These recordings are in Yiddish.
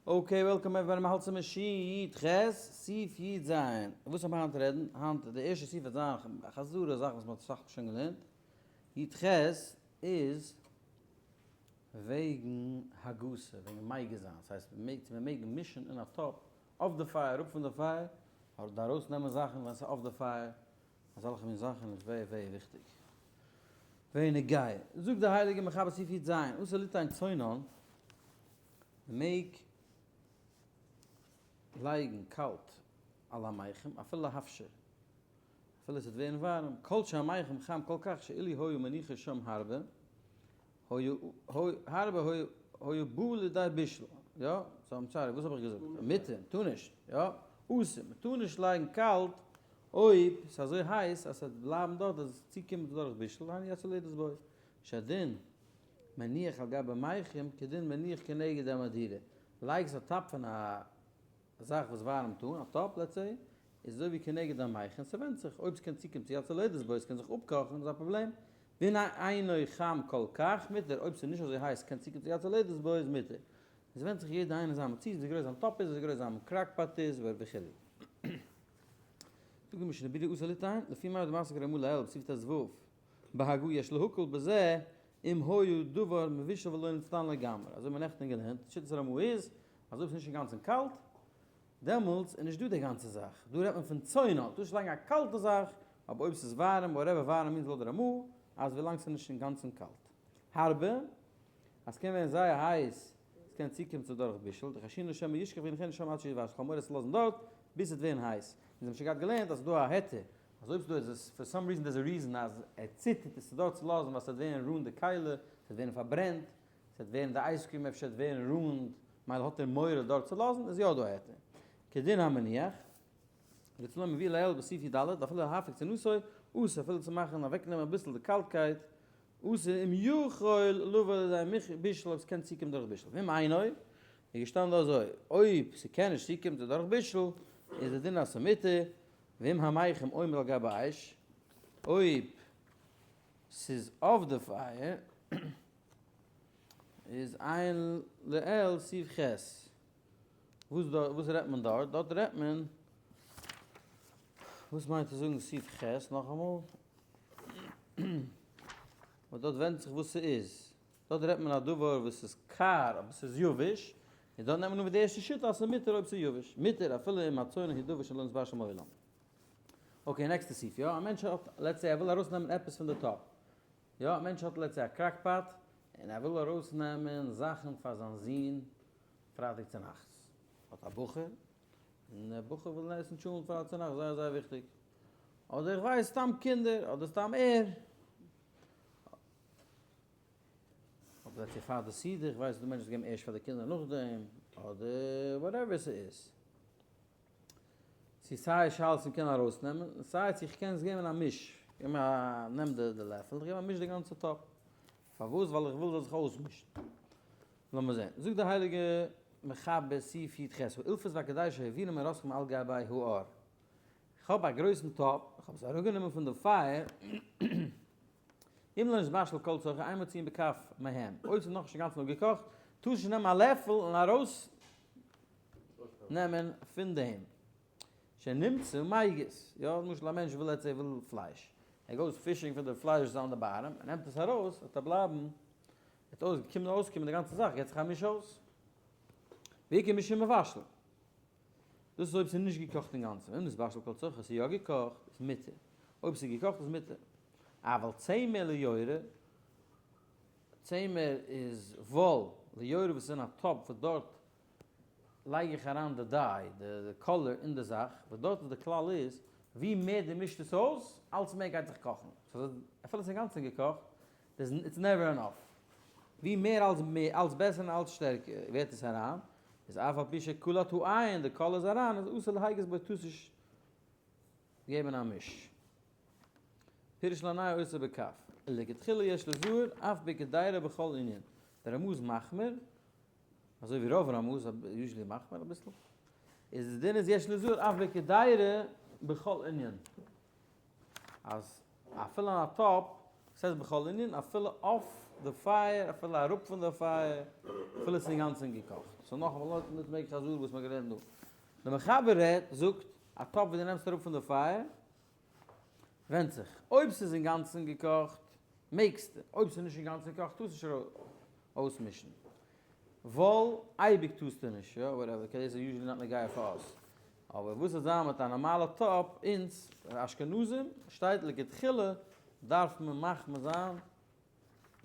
Okay, welcome everybody, מ'האלט צום שיעור י ח, סעיף י ז. וואס האבן מיר היינט רעדן? היינט די ערשטע סעיף וועט זיין א חזרה זאך וואס מ'האט אסאך שוין געלערנט. י ח איז וועגן הגסה, וועגן מייגע זיין, ס'הייסט מ'מעג צו מ'מעג מישן אין א טאפ אויף די פייער, אראפ פון די פייער, אדער ארויסנעמען זאכן ווען ס'איז אויף די פייער, אזעלכע מין זאכן איז very very וויכטיג. very נוגע. זאגט די הייליגע מחבר סעיף י ז, אסור ליתן צונן, מ'מעג לייגן קאלט על המיחם אפילו להפשיר, אפילו עס וועט ווערן ווארעם, כל שהמיחם חם כל כך שאילו היה מניחו שם הרבה, הרבה היה בא לידי בישול, יא? so I'm sorry, וואס האב איך געזאגט? מותר, מ'טאר נישט, יא? אסור, מ'טאר נישט לייגן קאלט אויב ס'איז אזוי הייס אז ס'וועט בלייבן דארט אז עס צוקומט דורך בישול, היינו יצא לידי בו, שהדין מניח על גבי מיחם כדין מניח כנגד המדורה, לייגסט א טאפ פון א זאך וואס ווארעמט אן, א טאפ let's say, איז אזוי ווי כנגד המיחם, ס'ווענדט זיך אויב ס'קען צוקומען צו יצא לידי בו, ס'קען זיך אפקאכן איז א פראבלעם, ואם אינו חם כל כך מותר, אויב ס'איז נישט אזוי הייס קען צוקומען צו יצא לידי בו איז מותר. עס ווענדט זיך יעדע איינער זיין מציאות ווי גרויס זיין טאפ איז ווי גרויס זיין crock-pot איז וכו'. זאגט די משנה ברורה אסור ליתן, לפי מה דמסיק רמ"א לעיל בסעיף ט"ו, בהגהה יש להקל בזה אם היה דבר מבושל ולא נצנן לגמרי, אזוי האט מען נעכטען געלערנט, שיטת רמ"א איז אז אויב ס'איז נישט אינגאנצען קאלט, דעמאלטס איז נישט דא די גאנצע זאך, דא רעדט מען פון צונן, טארסט נישט לייגן א קאלטע זאך, אבער אויב ס'איז ווארעם, whatever ווארעם means לויט די רמ"א, אז ווילאנג ס'איז נישט אינגאנצען קאלט. הרבה, אז ס'קען ווערן זייער הייס, ס'קען צוקומען צו דורך בישול, דחיישינן שמא ישכח ויניחנו שם עד שיבשל, כ'האב מורא עס צו לאזן דארט ביז ס'וועט ווערן הייס. אונז האבן שוין געהאט געלערנט אז ס'איז דא א היתר, אז אויב ס'דא איז for some reason there's a reason אז ער ציטערט עס צו דארט צו לאזן ווייל ס'וועט ווערן ruined די כלי, ס'וועט ווערן פארברענט, ס'וועט ווערן די ice cream אפשר וועט ווערן ruined, מילא האט ער מורא דארט צו לאזן, איז יא דא א היתר. כדין המניח, רצונו מביא לעיל בסעיף י ד, אפילו להפיק צינתו, אסור אפילו צו מאכן אוועקנעמען אביסל די קאלטקייט, אסור אם יכול לבא לידי בישול אויב ס'קען צוקומען דורך בישול, ואם אינו, איז געשטאנען דא אזוי, אויב ס'קען נישט צוקומען צו דורך בישול, איז די דין אז ס'מותר, ואם המיחם עומד על גבי אש, אויב ס'איז אויף די פייער, איז עיין לעיל סעיף ח'. וואס דארט, וואס רעדט מען דארט? דארט רעדט מען, וואס מיינט צו זאגן סעיף ח' נאכאמאל? ווייל דארט ווענדט זיך וואס ס'איז. דארט רעדט מען א דבר וואס איז קר אבער ס'איז יבש, און דארט נעמט מען אן ווי די ערשטע שיטה אז ס'איז מותר אויב ס'איז יבש. מותר אפילו אם הצונן הוא דבר שלא נתבשל מעולם. Okay, next ע סעיף, יא, א מענטש האט, let's say ער וויל ארויסנעמען עפעס פון די טאפ. יא, א מענטש האט let's say א crock-pot, און ער וויל ארויסנעמען זאכן פאר זיין זון פרייטאג צונאכטס. האט א בחור, און דער בחור וויל עסן טשולנט פרייטאג צונאכטס, זייער זייער וויכטיג. אדער איך ווייס סתם קינדער, אדער סתם ער. אדער let's say פאר די סעודה, איך ווייס דא מענטשן וואס געבן ערשט פאר די קינדער נאכדעם, אדער whatever ס'איז. צו סיי שאלות צו מ'קען ארויסנעמען, און סיי צו איך קען עס געבן א מיש, געב מיר א, נעם די די לעפל, איך געב א מיש די גאנצע טאפ. פארוואס? ווייל איך וויל זאל זיך אויסמישן. לאמיר זען. זאגט די הייליגע מחבר סעיף י ח, האילפס והכדי שהעבירם מרסכם על גבי האור. איך האב א גרויסן טאפ, איך האב עס אראפגענומען פון די פייער, אם לא נתבשל כל צרכו אין מוציאין בכף מהם, אויב ס'איז נאכנישט אינגאנצן אפגעקאכט, טארסט נישט נעמען א לעפל און ארויס נעמען פון דעם. שנמצא מגיס, יא, למשל א מענטש וויל עטס ער וויל פלייש, ער goes fishing פאר די פלייש וואס איז אן די bottom, ער נעמט עס ארויס, וועט ער בלייבן, וועט אויס קומען אויסקומען די גאנצע זאך געט זיך א מיש אויס. ועיקר משום מבשל. דאס איז אויב ס'איז נישט געקאכט אינגאנצן, ואם נתבשל כל צרכו, ס'איז יא געקאכט, איז מותר. אויב ס'איז געקאכט איז מותר. אבל צמר ליורה, צמר איז וואל, ליורה וואס איז אין א טאפ וואס דארט לייג איך אריין די dye, די color אין די זאך, וואס דארט איז די כלל איז, ווי מער דו מישט עס אויס, אלץ מער גייט זיך קאכן. so אפילו עס איז אינגאנצן געקאכט, it's never enough. ווי מער אלץ מער, אלץ בעסער און אלץ שטערקער ווערט עס אריין, איז אף על פי שקלט העין, די color איז אריין, איז אסור להגיס בו טארסט נישט געבן א מיש. פירוש לעניי עושה בכף. לכתחילה יש לזהר אף בקדירה בכל ענין. דער רמ"א איז מחמיר, אזוי ווי רוב רמ"א איז usually מחמיר אביסל, איז די דין איז יש לזהר אף בקדירה בכל ענין. אז אפילו אין א טאפ, וואס הייסט בכל ענין? אפילו אויף די פייער, אפילו אראפ פון די פייער, אפילו עס איז אינגאנצן געקאכט. So נאכאמאל לויט מיט מעג חזור וואס מ'האט געלערנט דא. די מחבר רעדט, זאגט, א טאפ וואס דו נעמסט אראפ פון די פייער, ווענדט זיך. אויב ס'איז אינגאנצן געקאכט, מעגסטו. אויב ס'איז נישט אינגאנצן געקאכט, טארסטו נישט אויסמישן. וואל, אייביג טארסטו נישט, יא, whatever, okay, דאס איז usually not נוגע פאר אס. אבער וואס וועט זיין מיט א נארמאלע טאפ, אונז, אשכנזים, שטייט לכתחילה דארף מען מחמיר זיין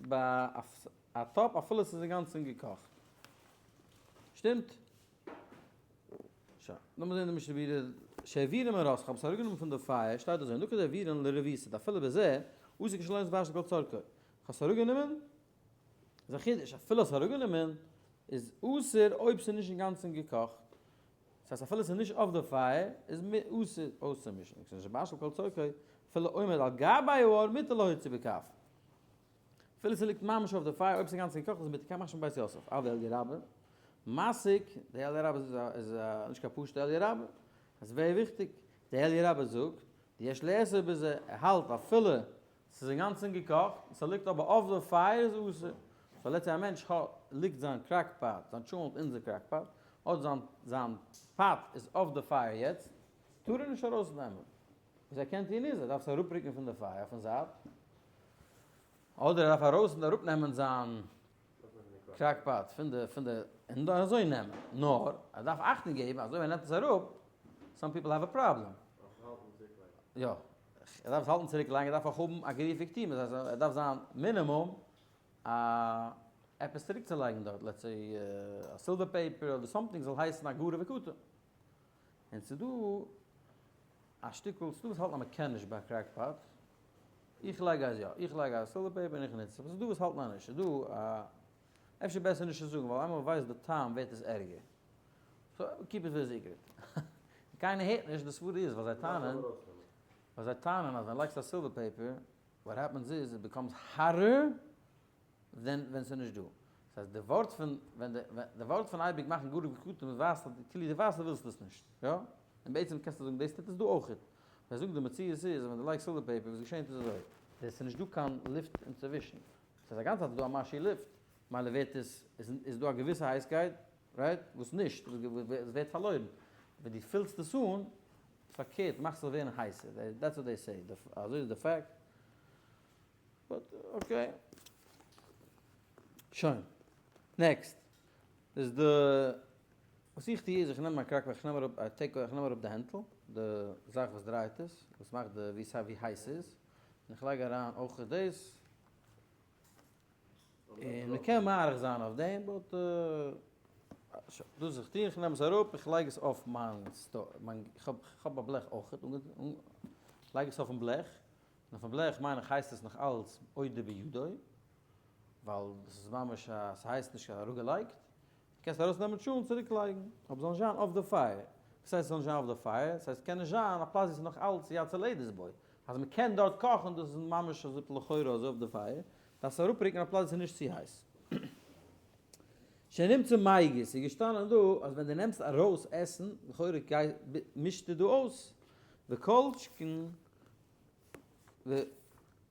ביי א טאפ אפילו ס'איז אינגאנצן געקאכט. שטימט? שוין, לאמיר זען די משנה ברורה, שהעבירם מרסכא, כ'האב עס אראפגענומען פון די פייער, שטייט אזוי, נקוד העבירן לרביסת, אפילו בזה, אסור כשלא נתבשל כל צרכו. כ'האב עס אראפגענומען, איז א חידוש, אפילו עס אראפגענומען, איז אסור אויב ס'איז נישט אינגאנצן געקאכט. דאס הייסט אפילו ס'איז נישט אויף די פייער, איז אסור אויסצומישן. כשנתבשל כל צרכו, אפילו עומד על גבי האור מותר להוציא בכף. אפילו ס'ליגט ממש אויף די פייער, אויב ס'איז אינגאנצן געקאכט איז מותר, קא משמע בית יוסף. אבל אליה רבה, מסיק, די אליה רבה איז נישט קיין פשוט'ע אליה רבה, עס איז ווערי וויכטיג, די אליה רבה זאגט, דיש לאסור בזה, ער האלט אפילו ס'איז אינגאנצן געקאכט, ס'ליגט אבער אויף די פייער איז אסור. so let's say א מענטש האט, ליגט זיין crock pot, זיין טשולנט אין די crock pot, אדער זיין זיין pot איז אויף די פייער יעצט, טאר ער נישט ארויסנעמען. וואס ער קען טון איז, ער דארף עס אראפרוקן פון די פייער אויפן זייט, אדער ער דארף ארויס און אראפנעמען זיין crock pot פון די פון די און אזוי נעמען. נאר ער דארף אכטונג געבן אז אויב ער נעמט עס אראפ, some people have a problem. יא. ער דארף עס האלטן צוריק לייגן, ער דארף אויך האבן א גירוף יקטים, דאס הייסט ער דארף זיין מינימום א עפעס צוריק צו לייגן דארט, let's say א silver paper אדער something זאל הייסן א גרוף וקטום. און ס'איז דא א שטיקל, ס'איז דא וואס האלטן אז מ'קען נישט ביי א crock pot, איך לייג אז יא, איך לייג א silver paper און איך נוץ עס, אבער ס'איז דא וואס האלטן אז נישט, ס'איז דא א, אפשר בעסער נישט צו זאגן ווייל איינמאל מ'ווייסט די טעם ווערט עס ערגער. so keep it for secret. קיינער הערט נישט, די סברה איז ווייל זיי טענה'ן, ווייל זיי טענה'ן אז ווען לייגסט א silver paper, what happens איז it becomes hotter than ווען ס'איז נישט דא. דאס הייסט די ווארט פון ווען די די ווארט פון אייביג מאכן גרוף וקטום ווייזט אז כאילו די ווייסט אז ווילסט עס נישט. יא? און בעצם קענסטו זאגן דאס טוט עס דא אויכעט. זיי זאגן די מציאות איז אז ווען די לייגסט silver paper וואס געשענט איז אזוי. די ס'איז נישט דא קיין לופט אינצווישן. ס'איז א גאנצע צייט איז דא א משהו לופט. מילא ווערט עס איז דא א געוויסע הייסקייט right? וואס נישט, וואס ווערט פארלוירן. ווען דו פילסט עס אן, פארקערט, מאכסט עס ווערן הייסער. That's what they say. אזוי איז די fact. But okay. שוין. Next. איז די, וואס איך טו איז איך נעם מיין crock איך נעם אראפ, I take, איך נעם אראפ די הענטל, די זאך וואס דרייט עס, וואס מאכט די, ווי ווי הייס ס'איז, און איך לייג אריין אויך דאס. און מען קען מאריך זיין אויף דעם, but דאס איך טו, איך נעם עס אראפ, איך לייג עס אויף מיין מיין, איך האב א בלעך אויך, לייג עס אויפן בלעך, און אויפן בלעך מיין איך הייסט עס נאך אלץ עודה בידו, ווייל דאס איז ממש א, ס'הייסט נישט אראפגעלייגט, קענסט ארויסנעמען טשולנט צוריק לייגן, אבער זאל נישט זיין אויף די פייער. וואס הייסט זאל נישט זיין אויף די פייער? ס'הייסט קען נישט זיין א פלאץ ווי ס'איז נאך אלץ יד צולדת בו. אז מ'קען דארט קאכן דאס איז ממש אזוי לכאורה אזוי אויף די פייער. דארפסט אראפרוקן א פלאץ ווי ס'איז נישט צו הייס. שנמצא מגיס איז געשטאנען דא אז ווען דו נעמסט ארויס עסן, לכאורה מישסטו דא אויס, וכל שכן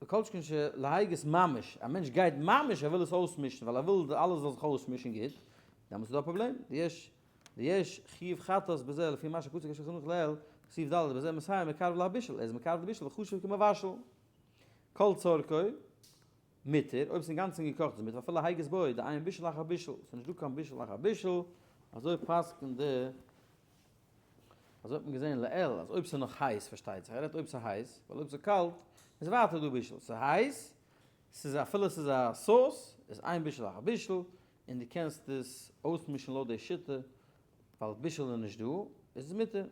וכל שכן שלהגיס ממש, א מענטש גייט ממש ער וויל עס אויסמישן ווייל ער וויל אלעס זאל זיך אויסמישן גוט, דעמאלטס איז דא א פראבלעם, דיש דיש חיוב חטאת בזה לפי מה שכתוב כשולחן ערוך לעיל, סעיף ד' בזה מסייע מקרב להבישול, ער איז מקרב די בישול וחשוב כמבשל. כל צרכו מותר, אויב עס איז אינגאנצן געקאכט איז מותר, אפילו להגיס בו, דאין בישול אחר בישול, ס'איז נישט דא קיין בישול אחר בישול, אזוי פסק'נט די אזוי האט מען געזען לעיל אז אויב ס'איז נאך הייס פארשטייט זיך, ער רעדט אויב ס'איז הייס, ווייל אויב ס'איז קאלט איז ווייטער דא בישול, ס'איז הייס, ס'איז אפילו ס'איז א sauce, איז אין בישול אחר בישול, און דו קענסט עס אויסמישן לויט די שיטה, ווייל בישול איז נישט דא, איז עס מותר.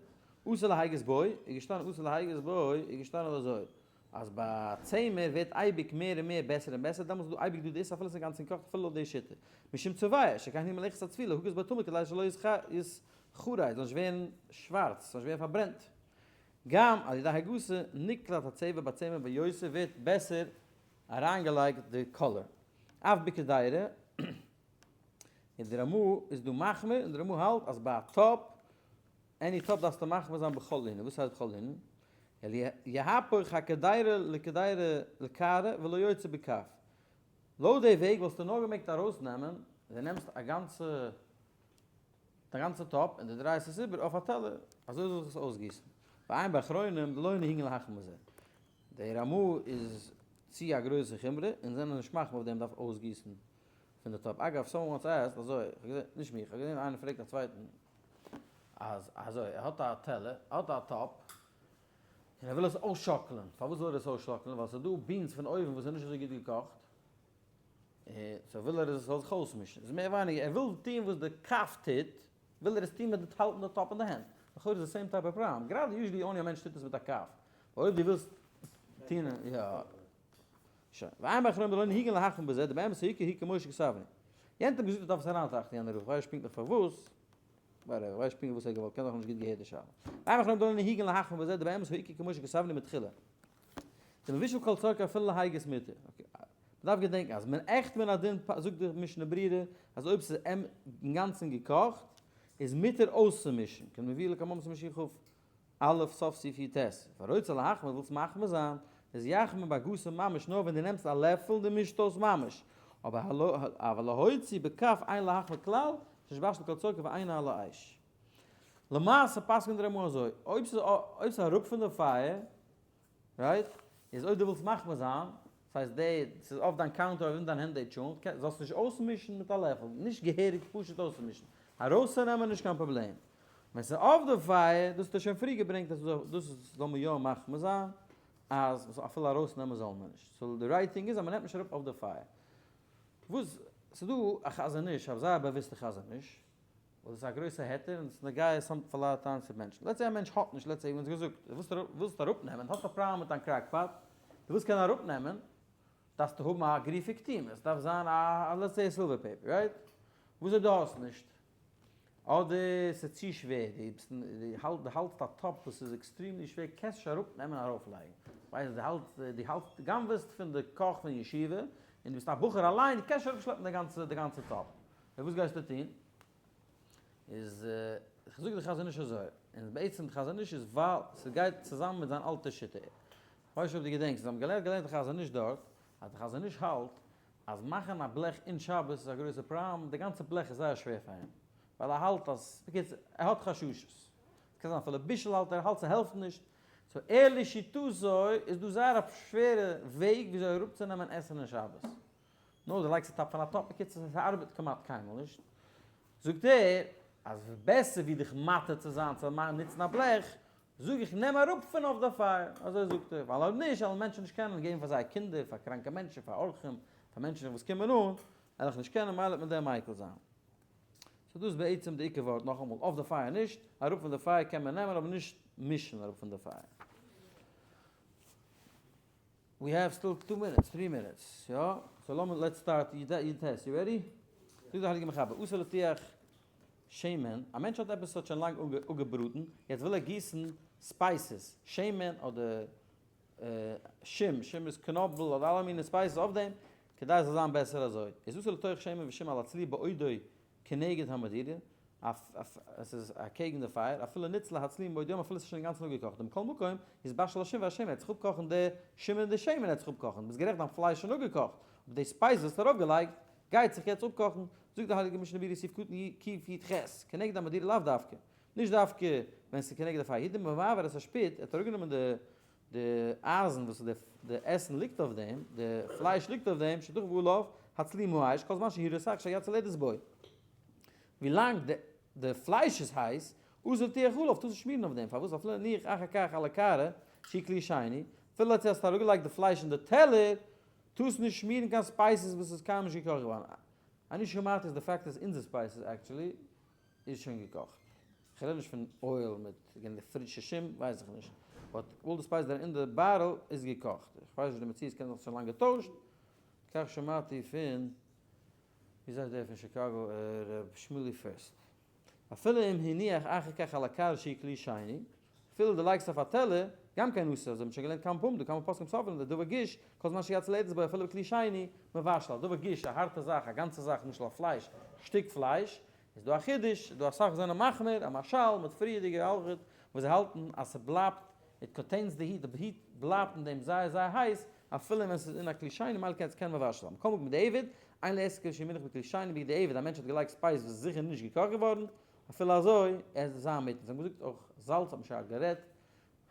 אסור להגיס בו, איז געשטאנען אסור להגיס בו, איז געשטאנען אזוי, אז ביי צמר ווערט אייביג מער און מער בעסער און בעסער, דעמאלטס איז דא אייביג דא די איסור אפילו ס'איז אינגאנצן געקאכט אפילו לויט די שיטה. משום צובע, שכן היא מלאכת הטבילה, הגוז בו תמיד כדי שלא יתחרט, זאל נישט ווערן שווארץ, זאל נישט ווערן פארברענט. גם על ידי הגסה נקלט הצבע בצמר ביותר ווערט בעסער אריינגעלייגט די color. אף בקדירה, און די רמא איז דא מחמיר, און די רמא האלט אז ביי א טאפ, any טאפ דארפסטו מחמיר זיין בכל ענין, וואס הייסט בכל ענין? אלא יהפוך הקדירה לקדירה לקערה ולא יוציא בכף. לויט די וועג וואלסטו נאר געמעגט ארויסנעמען, דו נעמסט א גאנצע. א גאנצע טאפ און דו דרייסט עס איבער אויף א טעלער, אזוי זאל זיך עס אויסגיסן. ועיין באחרונים דלא נהיגין להחמיר בזה. די רמא איז צו א גרויסע חומרא און זענען נישט מחמיר אויף דעם דארף אויסגיסן פון די טאפ. אגב, someone once asked, אזוי, איך האב געזען, נישט מיך, איך האב געזען איינער פרעגט א צווייטן, אז אזוי, ער האט א טעלער, ער האט א טאפ, און ער וויל עס אויסשאקלען, פארוואס זאל ער עס אויסשאקלען? ווייל ס'איז דא beans פון אויבן וואס איז נישט אזוי גוט געקאכט, און so וויל ער עס זאל זיך אויסמישן, איז מער ווייניגער ער וויל טון וואס די כף טוט, וויל ער עס טון מיט די האלטן די טאפ אין די הענט, לכאורה איז די same type of problem, גראדע usually only א מענטש טוט עס מיט א כף, אויב דו ווילסט טון יא. שוין, ועיין באחרונים דלא נהיגין להחמיר בזה, דבאמת העיקר היא כמו שכתבנו. יענער האט געזאגט ער דארף עס אריינטראכטן יענער רב, כ'ווייס נישט פונקטליך פארוואס, whatever, כ'ווייס נישט פונקטליך וואס ער האט געוואלט, קען זיין כ'האב נישט גוט געהערט די שאלה. ועיין באחרונים דלא נהיגין להחמיר בזה, דבאמת העיקר כמו שכתבנו מתחילה. דמבושל כל צרכו אפילו להגיס מותר. okay, מ'דארף געדענקן אז מן עכט מן הדין זאגט די משנה ברורה אז אויב ס'איז אינגאנצן געקאכט איז מותר אויסצומישן, כמביא לקמא משיח כ א סוף סעיף י ט, והרוצה להחמיר ווילסט מחמיר זיין, איז יחמיר בהגסה ממש נאר ווען דו נעמסט א לעפל און דו מישט אויס ממש, אבער אבל להוציא בכף אין להחמיר כלל, שנתבשל כל צרכו ואינו על האש. למעשה פסק'נט די רמא אזוי, אויב ס'איז אראפ פון די פייער, right? איז אויב דו ווילסט מחמיר זיין, ס'הייסט די, ס'איז אויף דיין counter אדער אין דיין הענט די טשולנט, זאלסט נישט אויסמישן מיט א לעפל, נישט געהעריג פשוט אויסצומישן, ארויסצונעמען נישט קיין פראבלעם. ווען ס'איז אויף די פייער, דאס האט ער שוין פריער געברענגט אז דאס איז זאל מען יא מחמיר זיין, אז אפילו ארויסנעמען זאל מען נישט. so די right thing איז אז מ'נעמט נישט אראפ אויף די פייער. וואס, ס'איז דא א חזון איש, א זייער באוויסטע חזון איש, וואס איז א גרויסע היתר און ס'איז נוגע some פאר lot of מענטשן. let's say א מענטש האט נישט, let's say ווי אונז געזאגט, דו ווילסט ווילסט אראפנעמען, האסט א פראבלעם מיט דיין crock-pot, דו ווילסט קענען אראפנעמען, דארפסטו האבן א גריפה קטומה, עס דארף זיין א let's say silver paper, right? וואס אויב דו האסט נישט? אדער ס'איז צו שווער, דו ביסט דו האלטסט א טאפ וואס איז extremely שווער, קענסט נישט אראפנעמען און ארויפלייגן, ווייסט דו האלטסט דו האלטסט גנב'עסט פון די קאך פון ישיבה, און דו ביסט א בחור אליין, דו קענסט נישט אראפשלעפן די גאנצע די גאנצע טאפ. און וואס גייסטו טון? איז איך זאג די חזון איש אזוי, און בעצם די חזון איש איז ווייל ס'גייט צוזאמען מיט זיין אלטע שיטה. כ'ווייס נישט אויב דו געדענקסט, אונז האבן געלערנט געלערנט די חזון איש דארט, אז די חזון איש האלט אז מאכן א בלעך אין שבת איז א גרויסע פראבלעם, די גאנצע בלעך איז זייער שווער פאר אים, ווייל ער האלט אז, בקיצור, ער האט חששות. ס'קען זיין אפילו בישול האלט ער, האלט ס'העלפט נישט. so ער לשיטתו איז דא זייער א שווערע וועג וויאזוי אראפצונעמען עסן אין שבת. נאר דו לייגסט א טאפ פון א טאפ, בקיצור ס'ארבעט כמעט קיינמאל נישט. זאגט ער אז בעסער ווי דיך מטעה צו זיין צו נוצן א בלעך, זאג איך נעם אראפ פון אויף די פייער, אזוי זאגט ער, ווייל אויב נישט וועלן מענטשן נישט קענען געבן פאר זייער קינדער, פאר קראנקע מענטשן, פאר אורחים, פאר מענטשן וואס קומען אן, וועל איך נישט קענען, מילא וועט מען דעם מיקל זיין. so דאס איז בעצם די עיקר ווארט, נאכאמאל, אויף די פייער נישט, אראפ פון די פייער קען מען נעמען אבער נישט מישן אראפ פון די פייער. We have still 2 minutes, 3 minutes, יא? so לאמיר let's start י ט, you ready? זאגט דער הייליגער מחבר, אסור להטיח שמן, א מענטש האט עפעס וואס האט שוין לאנג אפגעבראטן, יעצט וויל ער גיסן spices, שמן אדער שום, שום איז קנאבל אדער אלע מיני spices אויף דעם, כדי עס זאל זיין בעסער אזוי, איז אסור לטוח שמן ושום על הצלי בעודו כנגד המדורה, עס איז אקעגן די פייער, אפילו נצלה הצלי מבעוד יום, אפילו עס איז שוין אינגאנצן אפגעקאכט, ומכל מקום, יתבשל השום והשמן, ער וועט זיך אפקאכן די שום און די שמן וועט זיך אפקאכן, ביסט גערעכט דיין פלייש איז שוין אפגעקאכט, אבער די spices וואס האסט ארויפגעלייגט גייט זיך יעצט אפקאכן, זאגט די הייליגע משנה ברורה סעיף קטן י ק י ח, כנגד המדורה לאו דווקא, נישט דווקא ווען ס'איז כנגד די פייער, הוא דבמעביר את השפוד, ער האט אראפגענומען די די אייזן וואס די די עסן ליגט אויף דעם, די פלייש ליגט אויף דעם, שדחף עליו הצלי מהאש, כל זמן שהוא רותח שהיד צולדת בו. ווילאנג די די פלייש איז הייס, אסור להטיח עליו, טארסט נישט שמירן אויף דעם, פארוואס אפילו הניח אחר כך על הקערה, שהיא כלי שני, אפילו אז האסט אראפגעלייגט די פלייש אין די טעלער, טארסט נישט שמירן קיין spices וואס איז קיינמאל נישט געקאכט געווארן. אני שמעתי אז די פאקט אז אונזער spices actually איז שוין געקאכט. כ'רעד נישט פון oil מיט די פרישע שום ווייס איך נישט. but all די spices זענען אין די bottle איז געקאכט. איך ווייס נישט די מציאות קען זיין ס'שוין לאנג געטוישט. כך שמעתי פון ווי זייט דער פון שיקאגא ר' שמואלי פירסט. אפילו אם הניח אחר כך על הקערה שהיא כלי שני, אפילו דו לייגסט אויף א טעלער, גם כן אסור, אזוי האט מען שוין געלערנט כמה פעמים דא, כמה פוסקים סוברים דדבר גוש, כל זמן שיד צולדת בו אפילו בכלי שני, מבשל, א דבר גוש, א הארטע זאך, א גאנצע זאך, למשל א פלייש, שטיק פלייש, איז דא א חידוש, איז דא אסאך וואס זענען מחמיר, א מהרש"ל מיט פריערדיגע הלכות, וואס זיי האלטן אז ס'בלייבט, it contains the heat, די heat בלייבט אין דעם זייער זייער הייס, אפילו ווען ס'איז אין א כלי שני, מילא קען עס קען מבשל זיין. מכל מקום בדיעבד, אין לי עסק כשהוא מונח בכלי שני בדיעבד, א מענטש האט געלייגט spice וואס איז זיכער נישט געקאכט געווארן, אפילו אזוי, עס זיין מיט, זיי האבן געזאגט אויך זאלץ האט מען שוין גערעדט,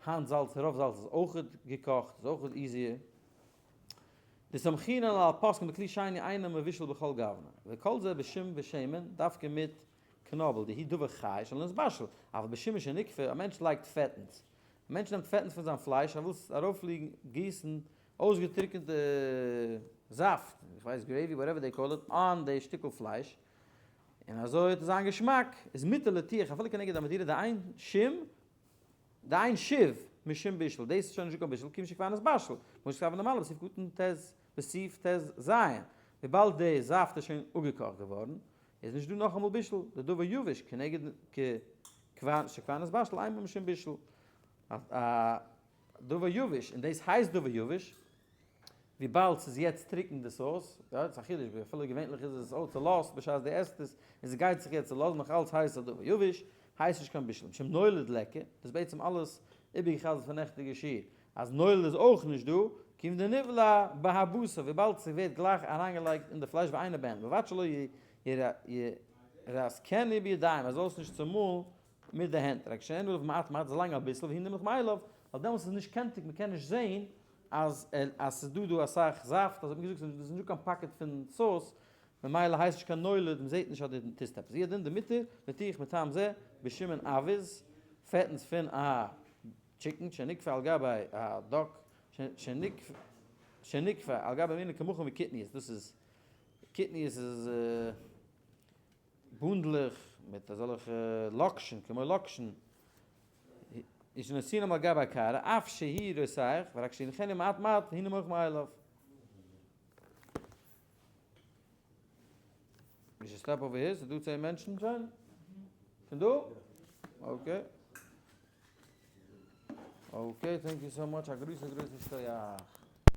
היינט זאלץ, רוב זאלץ איז אויכעט געקאכט, איז אויכעט easier. דסמכינן על הפוסקים בכלי שני אינו מבושל בכל גוונא, וכל זה בשום ושמן, דווקא מיט קנאבל, דהוא דבר חי שלא נתבשל, אבל בשומן שנקפה, א מענטש לייגט פעטנס, א מענטש נעמט פעטנס פון זיין פלייש, ער וויל עס ארויפליגן, גיסן אויסגעטריקענטע זאפט, איך ווייס gravy, whatever they call it, on די שטיקל פלייש, און אזוי האט עס זיין געשמאק, איז מותר להטיח אפילו כנגד המדורה דאין שום דאין שוב משום בישול, דאס איז שוין נישט קיין בישול, כיוון שכבר נתבשל, כמו שכתבנו למעלה בסעיף קטן ט בסעיף ט ז, וויבאלד די זאפט איז שוין אפגעקאכט געווארן, איז נישט דא נאכאמאל בישול, די דבר יבש כנגד שכבר נתבשל אין בו משום בישול, א דבר יבש, און דאס הייסט דבר יבש, וויבאלד ס'איז יעצט טרוקן די סאוס, יא, ס'איז א חידוש, אפילו געווענליך איז עס אויך צולאזט בשעת דו עסט עס, און ס'גייט זיך יעצט צולאזן, נאך אלץ הייסט עס א דבר יבש, הייסט נישט קיין בישול, משום נולד ליכא, דאס איז בעצם אלעס איבערגעחזרט פון נעכטיגע שיעור, אז נולד איז אויך נישט דא, כיוון דנבלע בהבשר, וויבאלד ס'ווערט גלייך אריינגעלייגט אין די פלייש ואינו בעין, ובלבד שלא ירסקנו בידיים, ער זאל עס נישט צומאלן מיט די הענט, רק שיהא עליו מעט מעט, זאלאנג אביסל, והוא נמלך מאליו, ווייל דעמאלטס איז נישט קענטיג, מ'קען נישט זען אז אז ס'איז דא דא אסאך זאפט, אזוי האט מען געזאגט, ס'איז נישט דא קיין pocket פון סאוס, ממילא הייסט נישט קיין נולד, מ'זעט נישט אז דו טוסט עפעס. הוא הדין דמותר להטיח מטעם זה בשומן אווז, פעטנס פון א chicken, שנקפה על גבי א duck, שנקפה על גבי מיני קמחים וקטניות, דאס איז, קטניות איז בונדלעך מיט אזעלכע לאקשן, כמו לאקשן, איז נותנם על גבי הקערה, אף שהיא רותח, ורק שיניחנה מעט מעט, והנה מוך מאליו. We should stop over here, ס'דא 10 מענטשן שוין? שוין דא? Okay. Okay, thank you so much, א גרויסע גרויסע שכוח.